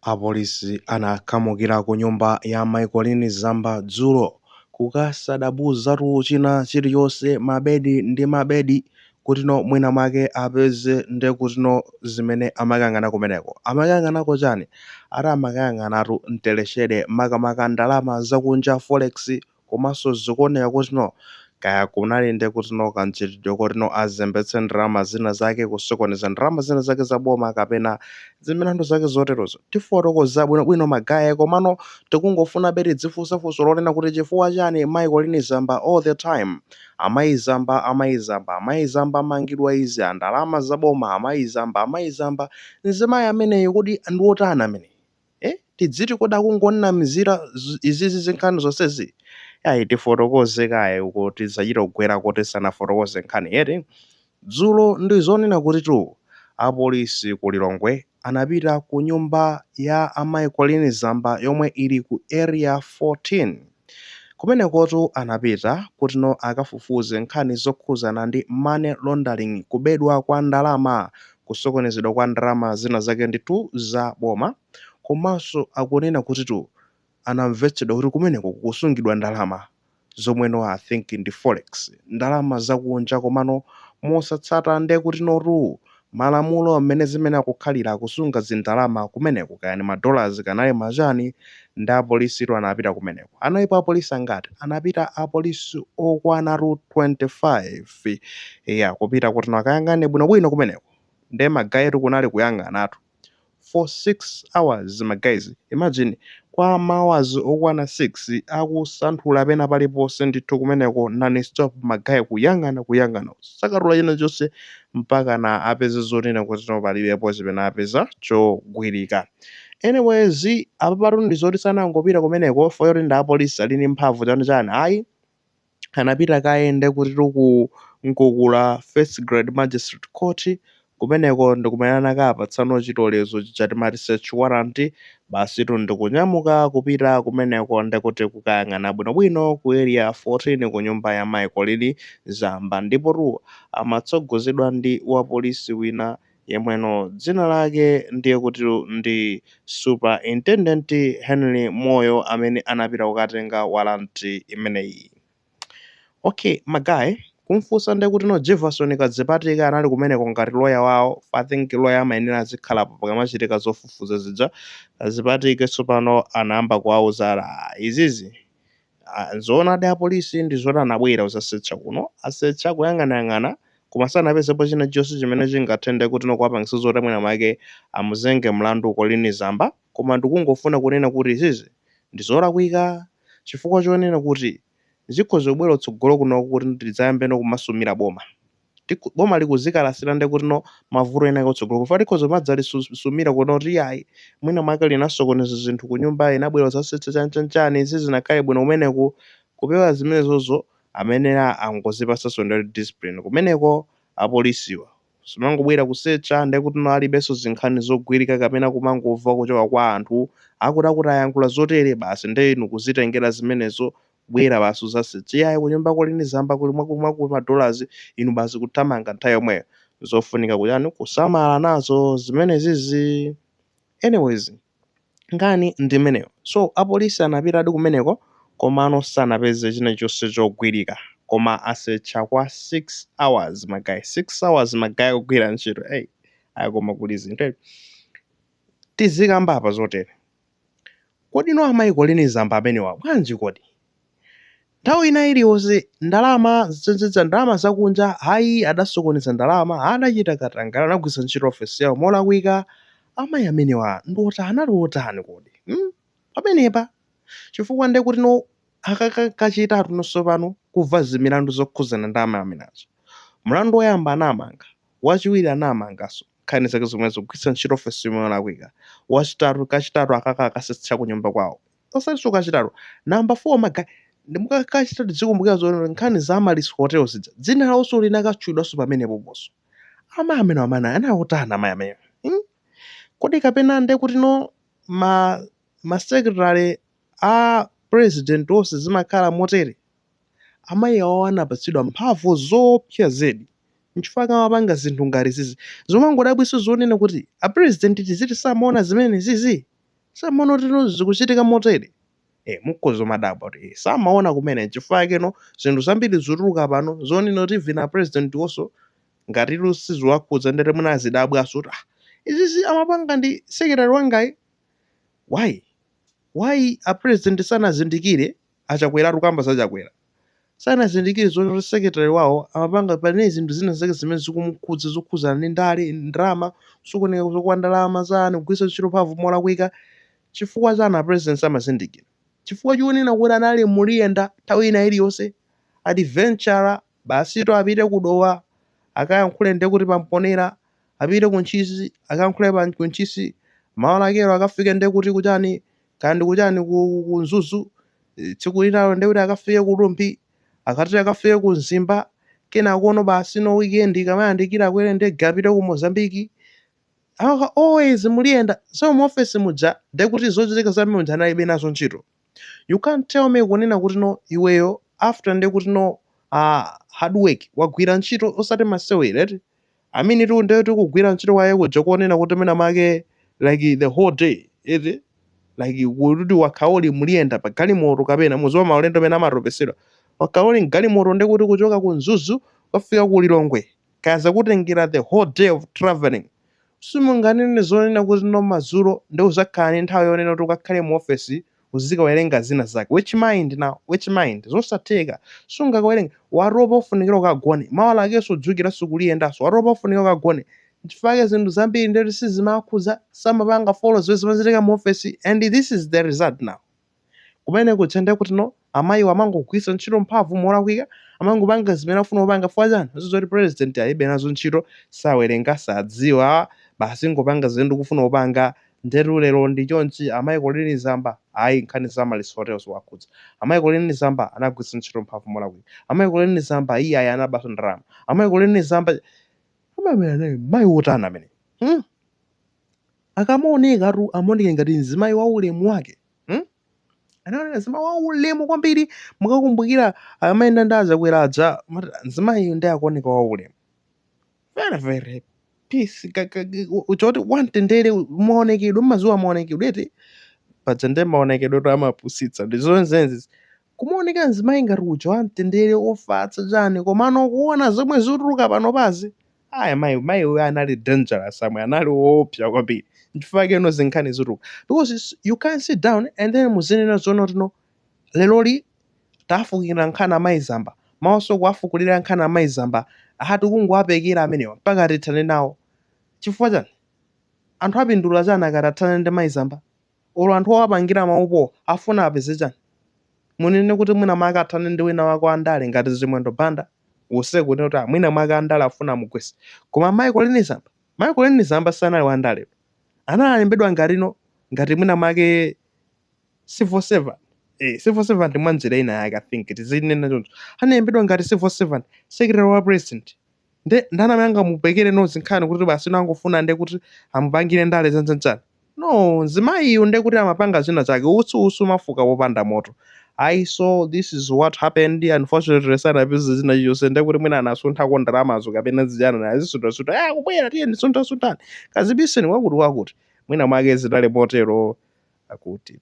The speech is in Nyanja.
Apolisi anakhamukira ku nyumba ya Mayi Colleen Zamba dzulo kukasadabuzatu china chilichonse, mabedi ndi mabedi, kutino mwina mwake apeze ndekutino zimene amakayang'ana kumeneko. Amakayang'anako chani? Ati amakayang'anatu mteleshere, makamaka ndalama zakunja, forex, komanso zikuoneka kutino kaya kunali ndekutino kamchitidwe kotino azembetse ndalama zina zake, kusokoneza ndalama zina zake za boma kapena zimilandu zake zoterozo. Tifotokoza bwinobwino magaye, komano tikungofuna be tidzifunsa funso lonena kuti chifukwa chani Mayi Colleen Zamba all the time, Amayi Zamba, Amayi Zamba, Amayi Zamba amangidwa izi, andalama za boma, Amayi Zamba, Amayi Zamba? Mzimayi ameneyi kodi ndi wotani ameneyi, eh? Tidziti kodi akungonamizira izizi zinkhani zonsezi? Ayi, tifotokoze kaye uko, tidzachita kugwera kuti sanafotokoze nkhani yeti. Dzulo ndi zonena kuti tu apolisi ku Lilongwe anapita ku nyumba ya Amayi Colleen Zamba yomwe ili ku Area 14. Kumenekotu anapita kutino akafufuze nkhani zokhuzana ndi money laundering, kubedwa kwa ndalama, kusokonezedwa kwa ndalama zina zake ndithu za boma. Komanso akunena kutitu anamvetsedwa kuti kumeneko kukusungidwa ndalama zomweno I think ndi forex, ndalama zakunja, komano mosatsata nde kuti notu malamulo mmene zimene akukhalira kusunga zindalama kumeneko, kaya ni ma dollars kanali machani. Ndi apolisitu anapita kumeneko. Analipo apolisi angati? Anapita apolisi okwanatu 25 ya kupita kuti akayang'ane bwinobwino kumeneko. Nde magayetu kunali kuyang'anatu for 6 hours, ma guys. Imagine, kwa ma hours okwana 6 akusanthula pena paliponse ndithu kumeneko, non-stop magaye, kuyang'ana, kuyang'ana, sakatula china chonse mpaka na apeze zonena kuti no, palibepo chimene apeza chogwirika. Anyways, apapatu ndi zoti sanangopita kumeneko foyoti ndi apolisi ali ndi mphamvu chani chani, ayi. Anapita kayende kuti ku Mkukula First Grade Magistrate Court. Kumeneko ndikumene anakapatsano chitolezo chija timati search warrant. Basitu, ndikunyamuka kupita kumeneko ndikuti kukayang'ana bwinobwino ku Area 14 ku nyumba ya Mayi Colleen Zamba. Ndipo tu amatsogozedwa ndi wapolisi wina yemweno dzina lake ndiye kuti ndi Superintendent Henry Moyo, amene anapita kukatenga warrant imeneyi. Okay magayi, kumfunsa ndi kuti no, Jefferson Kadzipatike anali kumeneko ngati lawyer wawo. I think lawyer amayenera azikhalapo pakamachitika zofufuza zija. Kadzipatike tsopano anayamba kuwauza, "Ah, izizi, ah, zoonadi apolisi ndi zoti anabwera kuzasearcha kuno, asearcha kuyang'anayang'ana, koma sanapezepo china chonse chimene chingathende kuti nokuwapangisa zoti mwina mwake amuzenge mlandu Colleen Zamba. Koma ndikungofuna kunena kuti izizi ndi zolakwika, chifukwa chonena kuti zikhoza kubwera kutsogolo kuno kuti tidzayambeno kumasumira boma. Boma likuzikalasira ndi kuti no mavuto ena kutsogolo kufa tikhoza kumadzalisumira kuno kuti ayi, mwina mwake linasokoneza zinthu ku nyumba, inabwera kuzasearcha chanchanchani, sizinakhale bwino kumeneku. Kupewa zimenezozo, amenera angozipasanso ndi discipline kumeneko apolisiwa. Simangobwera kusearcha ndekuti no alibenso zinkhani zogwirika, kapena kumangomva kuchoka kwa anthu akuti akuti ayankhula zotere, basi nde inu kuzitengera zimenezo, kubwera basi uzasearcha, iyayi, kunyumba Colleen Zamba kuli mwaku mwaku ma dollars, inu basi kuthamanga nthawi yomweyo. Zofunika kuyani kusamala nazo zimenezizi. Anyways, nkhani ndi imeneyo. So apolisi anapitadi kumeneko, komano sanapeze china chonse chogwirika, koma asearcha kwa 6 hours magayi, 6 hours magayi kugwira ntchito. Hey, akoma kuli zinthu. Tizikamba apa zotere, kodi no amayi Colleen Zamba amenewa bwanji? Kodi nthawi ina iliyonse ndalama zenzedza, ndalama zakunja, hayi, adasokoneza ndalama, adachita katangale, anagwiritsa ntchito ofesi yawo molakwika, amayi amenewa ndiotani, anali otani kodi, Pamenepa chifukwa ndiye kuti no akakachitatu nonso pano kubva zimilandu zokhuzana ndi amayi amenazo. Mlandu woyamba anamanga, wachiwiri anamanganso, nkhani zake zomwe zogwiritsa ntchito ofesi molakwika, wachitatu, kachitatu akaka akasearcha ku nyumba kwawo, osatinso kachitatu, namba 4 magayi. Kachitatu zikumbukira zoti nkhani za Amaryllis Hotel zija, dzina lawonso linakatchulidwanso pamenepo ponso. Amayi amene amene anaotani amayi amene, Kodi kapena nde kuti no ma secretary a president onse zimakhala motere? Amayi awo anapatsidwa mphamvu zoopsa zedi, nchifukwa amapanga zinthu ngati zizi. Zomangodabwitsa zonena kuti a president tiziti samaona zimene zizi. Samaona kuti no zikuchitika motere? Mukhoza kumadabwa kuti samaona kumene chifukwa chake no zinthu zambiri zotuluka pano zonena kuti even a president wonso ngatitu siziwakhudza, ndete mwina azidabwaso kuti, ah, izizi amapanga ndi secretary wangayi. Why a president sanazindikire? Achakwera, tukamba za Chakwera, sanazindikire zoti secretary wawo amapanga pane zinthu zina zake zimene zikumukhudza, zokhudzana ndi ndale, ndalama, sokoneka kwa ndalama zanu, kugwiritsa ntchito mphamvu molakwika. Chifukwa chani a president samazindikira? Chifukwa chonena kuti anali muliyenda nthawi ina iliyonse, adventurer basito, apite kudowa akayankhule nde kuti pamponera, apite kuntchisi akayankhule pa kuntchisi, mawa lakelo akafike nde kuti kuchani, kandi kuchani, ku Mzuzu. Tsiku linalo nde kuti akafike ku Rumphi, akati akafike ku Mzimba, kenakono basi no weekend ikamayandikira akwere ndege apite ku Mozambiki. Aka always muliyenda. So mu office muja nde kuti zochitika za muja analibe nazo ntchito. You can't tell me kunena kuti no, iweyo after nde kuti no hard work, wagwira ntchito osati masewera eti. I mean, tu nde tikugwira ntchito kwaye kuja kuonena kuti mwina make like the whole day eti, like kuti wakhauli muliyenda pa galimoto, kapena muziwa maulendo amene amatopesedwa, wakhauli mgalimoto ndi kuti kuchoka ku Mzuzu kukafika ku Lilongwe, kaza kutengera the whole day of traveling. Simunganene zonena kuti no, madzulo ndi uzakhala ndi nthawi yonena kuti ukakhale mu office uzikawerenga zina zake. Which mind now? Which mind? Zosatheka, sungakawerenga. Watopa, ufunikira ukagone. Mawa lakenso udzukiranso kuliyendanso, watopa, ufunikira ukagone. Nchifukwa zinthu zambiri ndeti sizimakhudza, samapanga follow zimene zimachitika mu office, and this is the result now. Kumene kutsende kuti no, amayiwo amangogwiritsa ntchito mphamvu molakwika, amangopanga zimene afuna kupanga. Chifukwa chani? Zoti president alibe nazo ntchito, sawerenga, sadziwa, basi ngopanga zimene ndikufuna kupanga. Ndetu lero ndi chonchi. Amayi Colleen Zamba, ayi, nkhani za Amaryllis Hotels wakhudza. Amayi Colleen Zamba anagwiritsa ntchito mphamvu molakwika. Amayi Colleen Zamba, iye ayi, anabaso ndalama. Amayi Colleen Zamba, amayi amene mayi wotani amene, Akamaoneka tu amaoneka ngati mzimayi wa ulemu wake, Anaoneka mzimayi wa ulemu kwambiri. Mukakumbukira amayenda ndi achakwera aja, mzimayi ndi akuoneka wa ulemu, very very peace, choti wamtendere maonekedwe. Mmazuwa maonekedwe eti, paja ndi maonekedwe to amapusitsa, ndi zonzenzi. Kumaoneka mzimayi ngati uja wamtendere, ofatsa chani, komano kuona zomwe zikutuluka pano pazi, aya, mayi, mayi uyo anali dangerous, amwe anali woopsa kwambiri. Nchifukwa keno zinkhani zituluka, because you can't sit down and then muzinena zoona kuti no, leroli tafukira nkhani amayi Zamba, mawanso kuwafukulira nkhani amayi Zamba, ati kungowapekera amenewa mpaka tithane nawo. Chifukwa chani? Anthu apindula chani akati athane ndi mayi Zamba? Olo anthu owapangira maupo afuna apeze chani? Munene kuti mwina mwake athane ndi wina wake wandale ngati Zimwendo Banda usiku, kunena kuti, ah, mwina mwake andale afuna amugwese. Koma mayi Colleen Zamba, mayi Colleen Zamba sanali wandale, analembedwa ngatino ngati mwina mwake civil servant, civil servant mwa njira ina yake. I think tizinena choncho, analembedwa ngati civil servant, secretary wa president. Nde ndani amene angamupekere no zinkhani kuti basi nangofuna nde kuti amupangire ndale zanjanjani? No, mzimayiyu nde kuti amapanga zina zake. Utsi usumafuka popanda moto, ayi. So this is what happened. Unfortunately sanapeze zina chilichonse. Nde kuti mwina anasunthako ndalamazo kapena zijana azisunthasuntha, eh, kubwera tiye ndisunthasuntani, kazibiseni wakuti wakuti, mwina mwake zinali motero akuti.